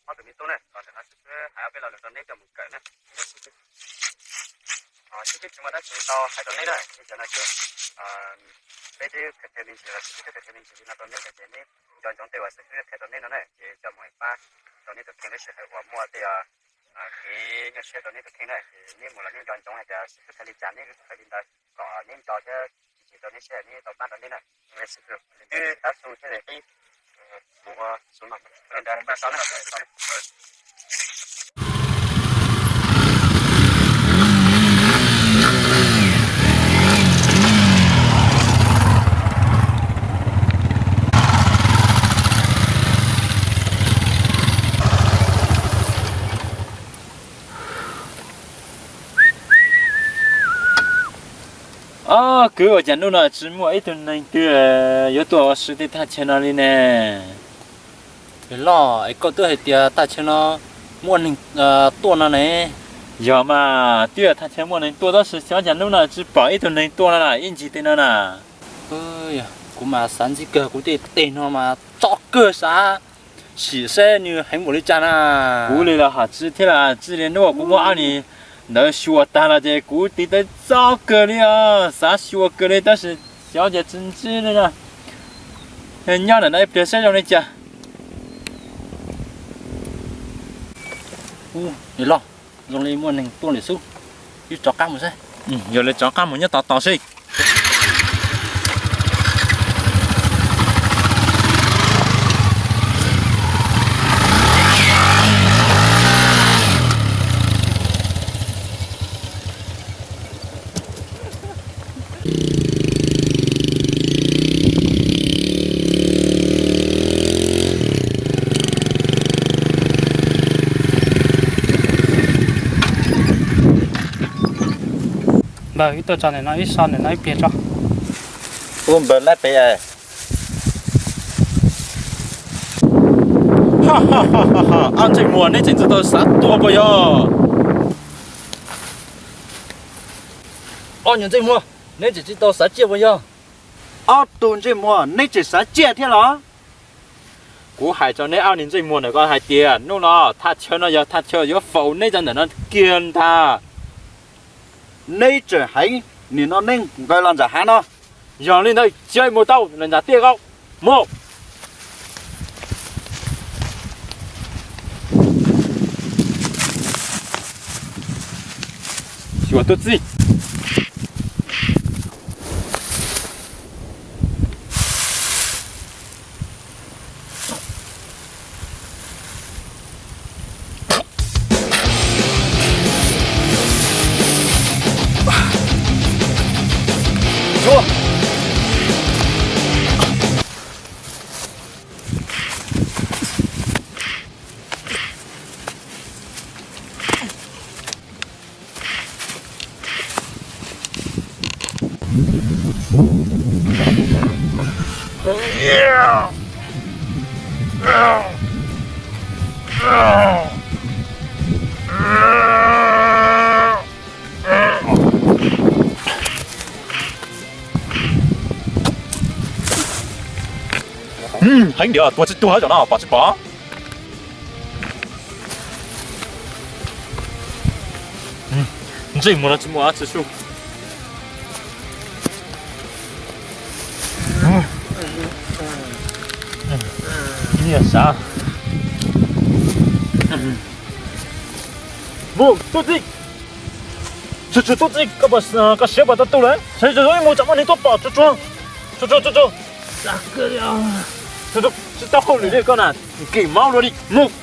Ob tug me tub na, ntawm no xwb hais ob peb lo lus rau neb coj mus kawm na. Xib fwb tsis muaj dab tsi tau hais rau neb na, ces cov no ces peb twb qhia qhia me ntsis los xib fwb twb qhia qhia me ntsis li no rau neb, ces neb nco ntsoov tej uas xib fwb qhia rau neb no na, ces coj mus pab rau neb tus kheej lub sij hawm uas muaj tej kev nyuaj siab rau neb tus kheej na, ces neb mus los neb nco ntsoov hais tias xib fwb qhia li cas neb kuj qhia li ntawd kom neb nco thiab tsis rau neb siab neb tau pab rau neb na. Xib fwb, twb tab su thiab li qib mus ua xub no, pab xov na. Ob kwv, ua cas hnub no tsis muaj ib tug neeg twg yuav tuaj ua si tej thaj chaw no li ne? Loj, es koj twb hais tias thaj chaw no muaj neeg tuaj no ne. Yog mas, twb yog thaj chaw muaj neeg tuaj tab sis xyov cas hnub no tsis pom ib tug neeg tuaj no na, ib ntsis tej no na. Kuv mas xav ntxim kawg, kuv tej teg no mas txob kawg, xav sim seb nws heev npaum li cas na. Kuv li los hom tsis thiab, tsis li hnub uas kuv muab ob nig ntawd xyuas tag los ces kuv tiv tauj txob kawg li os, xav xyuas kawg li tab sis xyov cas tsis ntsib li na. Nyob ntawm no ib pliag saib zoo li cas. Ub, nim los zoo li muaj neeg tuaj lawm xwb. Wb rov qab mus saib. Yog li rov qab mus nyob tos tos seb. Npawg, wb tuaj tso ntawm no ib so, ntawm no ib pliag tso. Ub, npawg, lab pem. Ob Ntsej Muag, neb tseem tsis tau xav tuag puas yog? Ob nyuag Ntsej Muag, neb tseem tsis tau xav ciaj puas yog? Ob tug Ntsej Muag, neb tseem xav ciaj thiab los? Kuv hais rau neb ob niag Ntsej Muag ntawm ko hais tias hnub no thaj chaw no yog thaj chaw yuav faus neb cov ntawm no kiag ntag. Neb tseem heev, nim no neb nqes los nram hav no. Yog li ntawd cia li mus tau lawm nram tiaj ko. Mus. Xyuas tuaj txij. Heev diam, tuag tsis tuag zaum no pom tsis pom? Ntsej Muag no tsis muaj dab tsi su. Nyiaj sav. Mus, tuaj txij. Tsuag tsuag, tuaj txij, koj siav puas tau tu lawm? Tsuag tsuag, mus tsam muaj neeg tuaj pom, tsuag tsuag. Tsuag tsuag, tsuag tsuag. Tsuag tsuag, tsis tau hauj lwm li koj na, nkim maub luaj li, mus.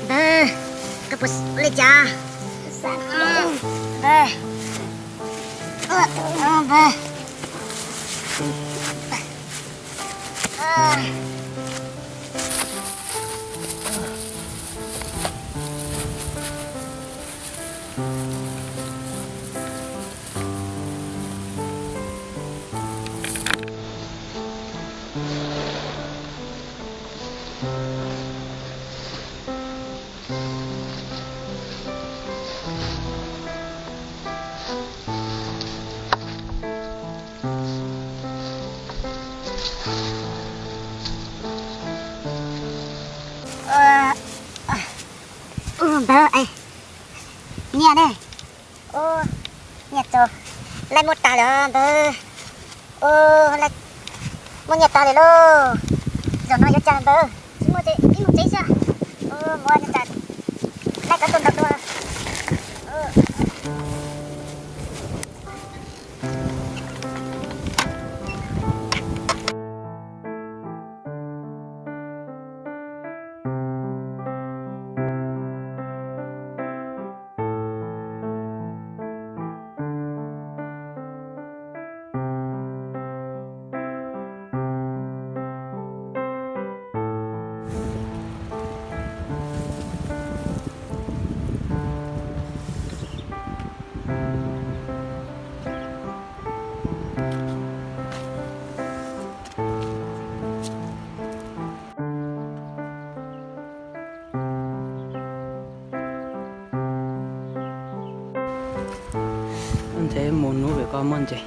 Npawg, koj puas ua li cas? Npawg, npawg, Npawg, nyiaj ne. Nyiaj txaus, laij muab tas lawm npawg. Muab nyiaj tas lawm lauj. Zaum no yuav cas npawg, tsis muaj ces ib mus tsev xwb. Muab nyiaj tas, laij koj tuaj nrog dua. Ntshe mus hnub pem koj muaj ntses.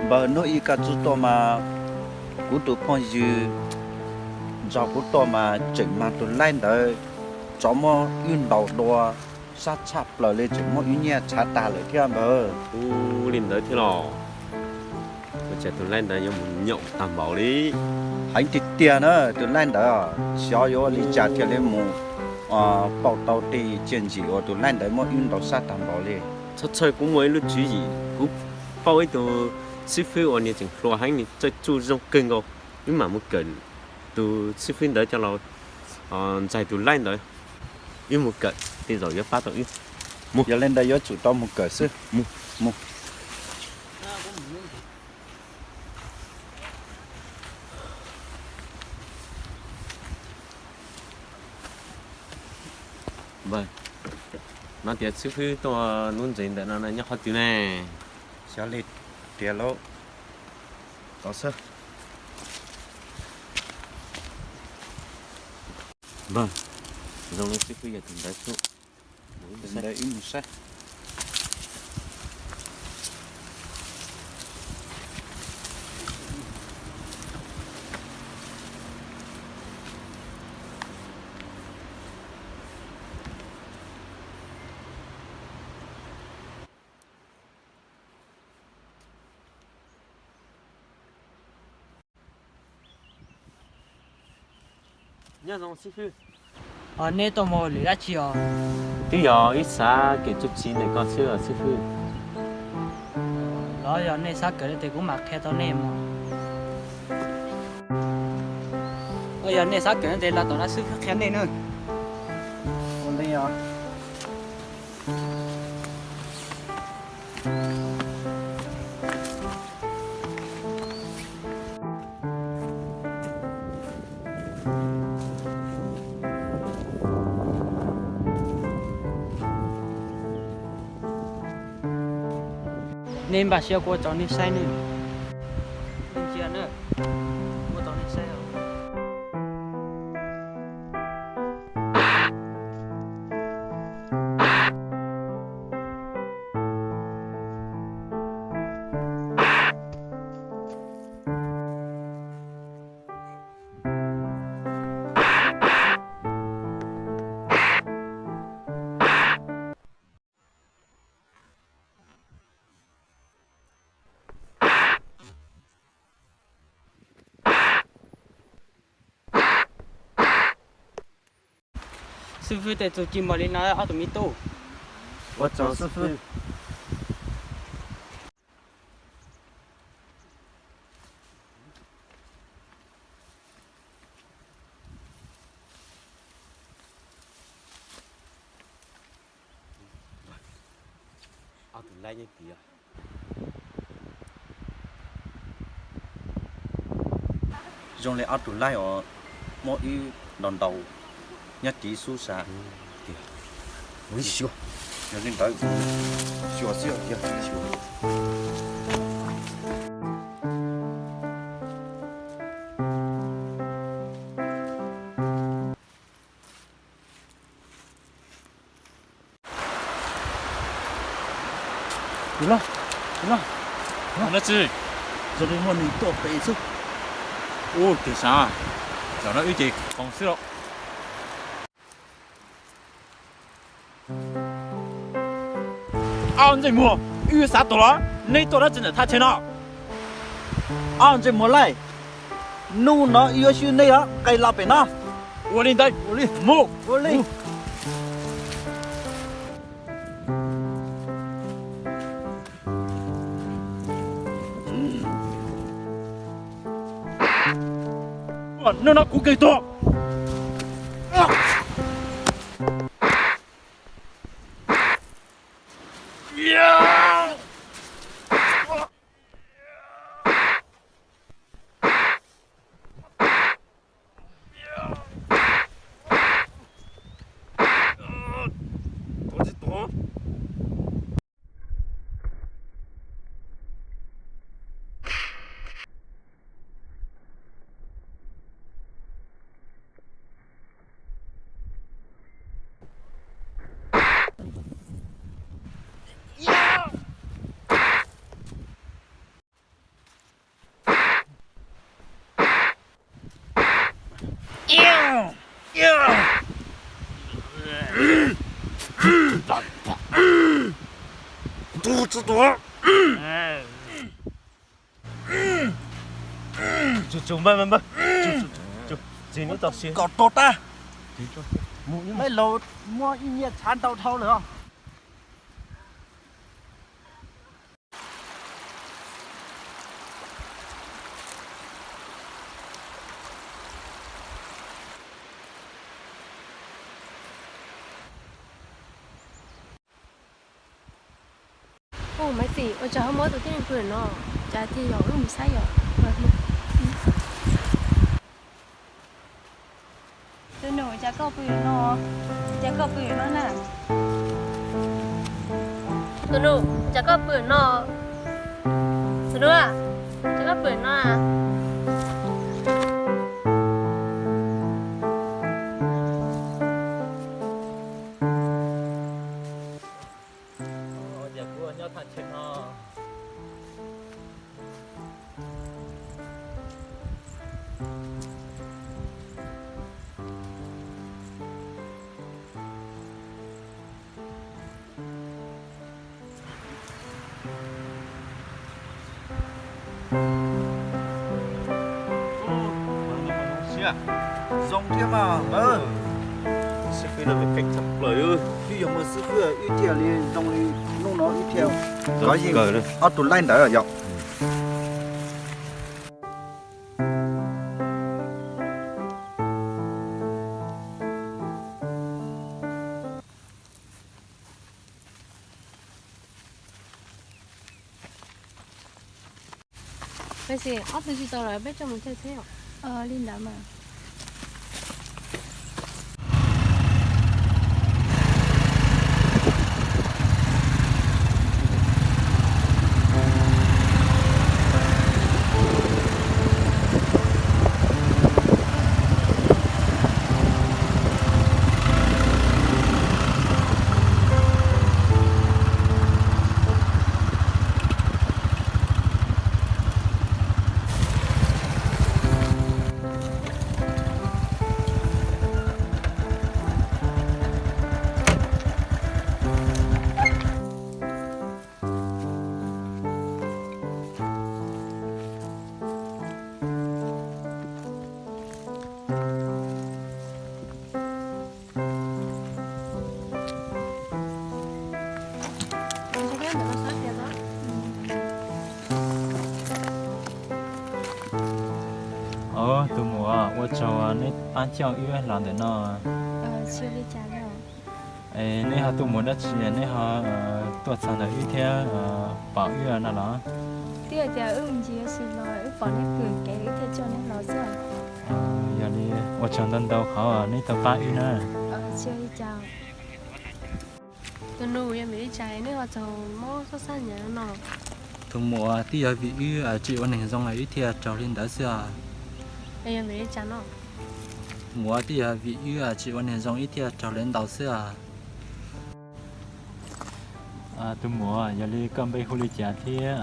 Npawg, hnub ib koj txug tuaj mas kuv tus phooj ywg nrog kuv tuaj mas tseem mag tus laij ntawd tsov muab wb ntaus dua sab tshaj plaws li, tseem muab wb nyiaj tshav tag lawm thiab npawg. Ua li ntawd thiab los? Ua cas tus laij ntawd yuav mus nyaum tag npaum li? Heev tiag tiag na, tus laij ntawd xyov yuav ua li cas thiaj li mus pauj tau tej txiaj ntsim uas tus laij ntawd muab wb ntaus sab tag npaum li. Txhob txhawj, kuv muaj ib lub tswv yim, kuv pauj ib tug xib fwb uas nws tseem hluas heev, nws txawj tsuj zoo kawg nkaus, wb mam mus kawm tus xib fwb ntawd coj los ntxais tus laij ntawd. Wb mus kawm tej zaum yuav pab tau wb. Mus, yog li ntawd yuav tsum tau mus kawm xwb. Mus, mus. Npawg, no tias xib fwb tuaj lub ntses ntawm no nyob qhov twg ne? Xyov li tiag lauj. Tos xwb. Npawg, zoo li xib fwb yog tus ntawd xwb. Tus ntawd wb mus saib. Nyob zoo xib fwb. Nej tuaj mus lwm dab tsi os? Twb yog ib xav kev txuj ci ntawm koj xwb xib fwb. Los yog nej xav kawm no ces kuv mam qhia tau nej mog. Yog nej xav kawm no ces los tom no xib fwb qhia nej na. Ua li os. Nej npaj siab kuv ua tso nej saib ne. Nej ntsia na, kuv ua tso nej saib os. Xib fwb, tej txuj ci mas li no ob tug me tub. Ua tsaug xib fwb. Ob tug laib nyob tid. Zoo li ob tug laib os, muab wb ntaus ntaus nyob tid xub xav tiag. Yog li ntawd, xyuas xwb tiag. Tus no, tus no. Dab tsi? Zoo li muaj neeg tuaj pem xwb. Ub, tiag sav, zaum no wb ces koom xwb lauj. Ob ntsej muag, wb xav tuaj los nej tuaj dab tsi ntawm thaj chaw no? Ob ntsej muag laij, hnub no wb yuav xyuas nej os, qe los pem no. Ua li ntawd, ua li, mus, ua li. Hnub no kuv kawg tuag. Tsis tau tas. Muaj ib nyiaj tshav ntau dhau lawm os. Ub, Maiv Xis, ua cas ho muaj tus tib neeg pw no? Cas tias yog wb mus saib yom. Tus nus, cas koj pw no? Cas koj pw no na? Tus nus, cas koj pw no? Tus nus, cas koj pw no? Ces kuv nyob thaj chaw no. Zoo thiab mas. Xib fwb no mas keej tshaj plaws. Twb yog muaj xib fwb wb thiaj li zoo li hnub no wb thiaj kov yeej ob tug laib ntawd yom. Maiv Xis, ob tug tsis tau lawm, peb coj mus caij tsheb os. Li ntawd mas. Ua tsaug neb pab coj wb los ntawm no. Es neb ho tuaj mus dab tsi neb ho tuaj txog ntawm wb thiab pom wb no los? Twb hais tias wb mus ncig ua si los wb pom neb pw kev wb thiaj coj neb los xwb. Yog li ua tsaug ntau ntau qhov neb tau pab wb na. Tus nus, yog vim li cas nej ho txawm mob sab sab hnyav no? Tus muam, twb yog vim wb tsis ua neeg zoo wb thiaj raug li ntawd xwb os. Yog vim li cas no? Muam, twb yog vim wb tsis ua neeg zoo wb thiaj raug li ntawd xwb os. Tus muam, yog li koj npe hu li cas thiab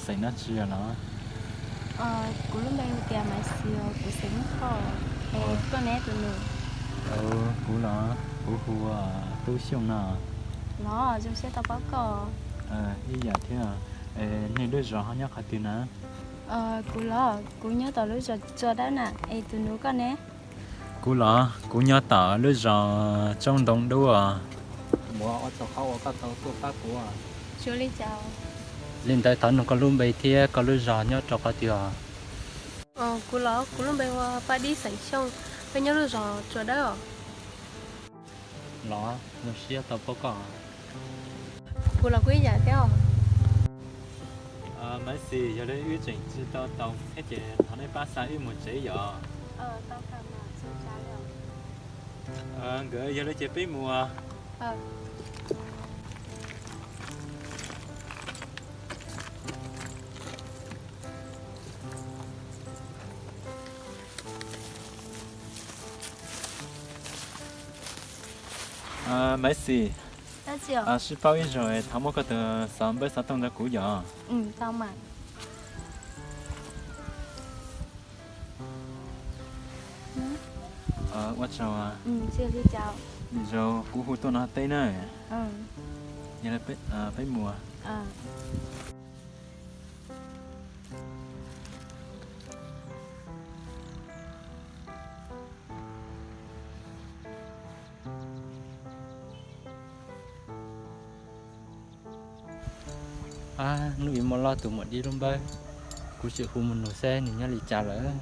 xeem dab tsi los? Kuv lub npe hu tias Maiv Xis, kuv xeem Hmoob Thoj. Es koj ne tus nus? Kuv los, kuv hu ua Tub Xyooj no. Los zoo siab tau paub koj. Ib yam thiab. Nej lub zos ho nyob qhov twg na? Kuv los, kuv nyob tom lub zos Tsua Dawb na, es tus nus koj ne? Kuv los, kuv nyob tom lub zos Tsoob Ntoo Dub. Muam, ua tsaug qhov uas koj tau tuaj pab kuv. Li ntawd thov nug koj lub npe thiab koj lub zos nyob rau qhov twg os? Kuv los, kuv lub npe hu ua Paj Dib xeem Xyooj, peb nyob lub zos Tsua Dawb os. Los, zoo siab tau paub koj. Kuv los kuj ib yam thiab os. Maiv Xis, yog li wb tseem tsis tau taus thiab ces thov nej pab xa wb mus tsev yom. Nkawd, yog li ces peb mus. Maiv Xis, sib paub ib zaug, thov muab koj tus xov npawb xov tooj rau kuv yom. Ua tsaug. Lwm zaus kuv hu tuaj no teb na. Yog li peb mus. Ab, hnub ib muaj loj tus muam Dib lub npawb, kuv sim hu mus nug seb nws nyob li cas lawm.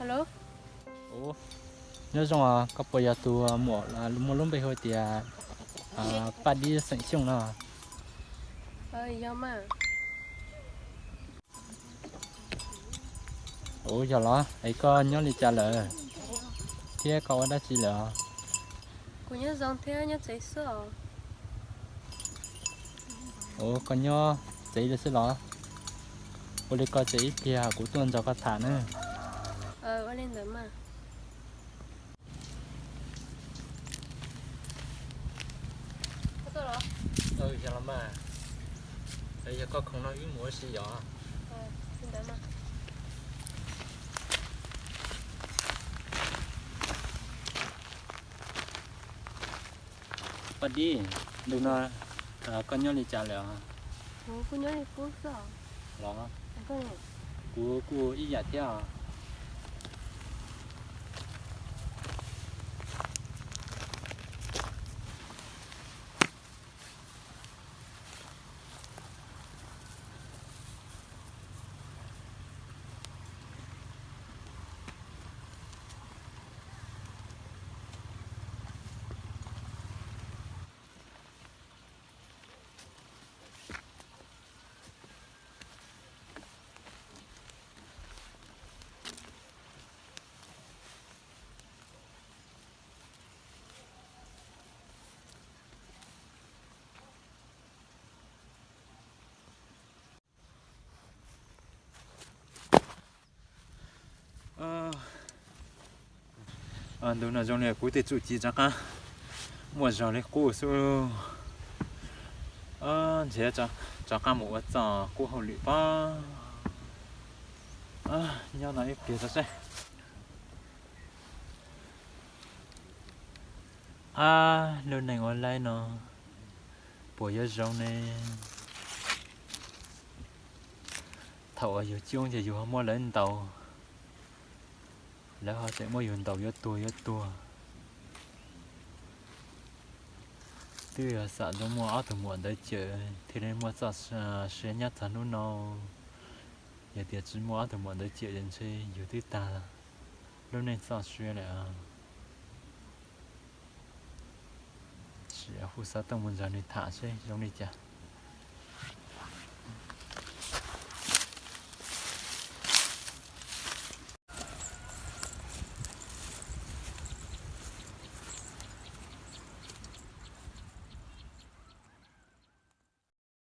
Alo. Ua, nyob zoo os, koj puas yog tus muam muaj lub npe hu tias Paj Dib xeem Xyooj no? Yog mas. Ua, yog los, es koj nyob li cas lawm? Thiab koj ua dab tsi lawm os? Kuv nyob zoo thiab nyob tsev xwb os. Ua, koj nyob tsev li xwb los? Ua li koj tsev ib pliag kuv tuaj nrog koj tham na. Ua li ntawd mas. Yog los mas, yog koj khoom no wb mus ua si yom. Paj Dib, ntu no koj nyob li cas lawm os? Kuv kuj nyob li qub xwb os. Los, kuv kuj ib yam thiab os. Ntu no zoo li kuv tej txuj ci rov qab muaj zog li qub xwb. Ntshe rov qab mus ua txoj qub hauj lwm pob. Nyob no ib pliag tso seb. Ab, lub neej ua laib no puas yuav zoo ne? Thaum uas yus coob ces yus ho muab lawv ntaus, Lawv ho tseem muab yus ntaus yuav tuag yuav tuag. Twb yog xam zoo muaj ob tug muam ntawd cawm thiaj li muaj txoj sia nyob txog hnub no. Yog tias tsis muaj ob tug muam ntawd cawm ces ntshe yus twb tag lub neej txoj sia lawm. Sim hu xov tooj mus nrog nws tham seb zoo li cas.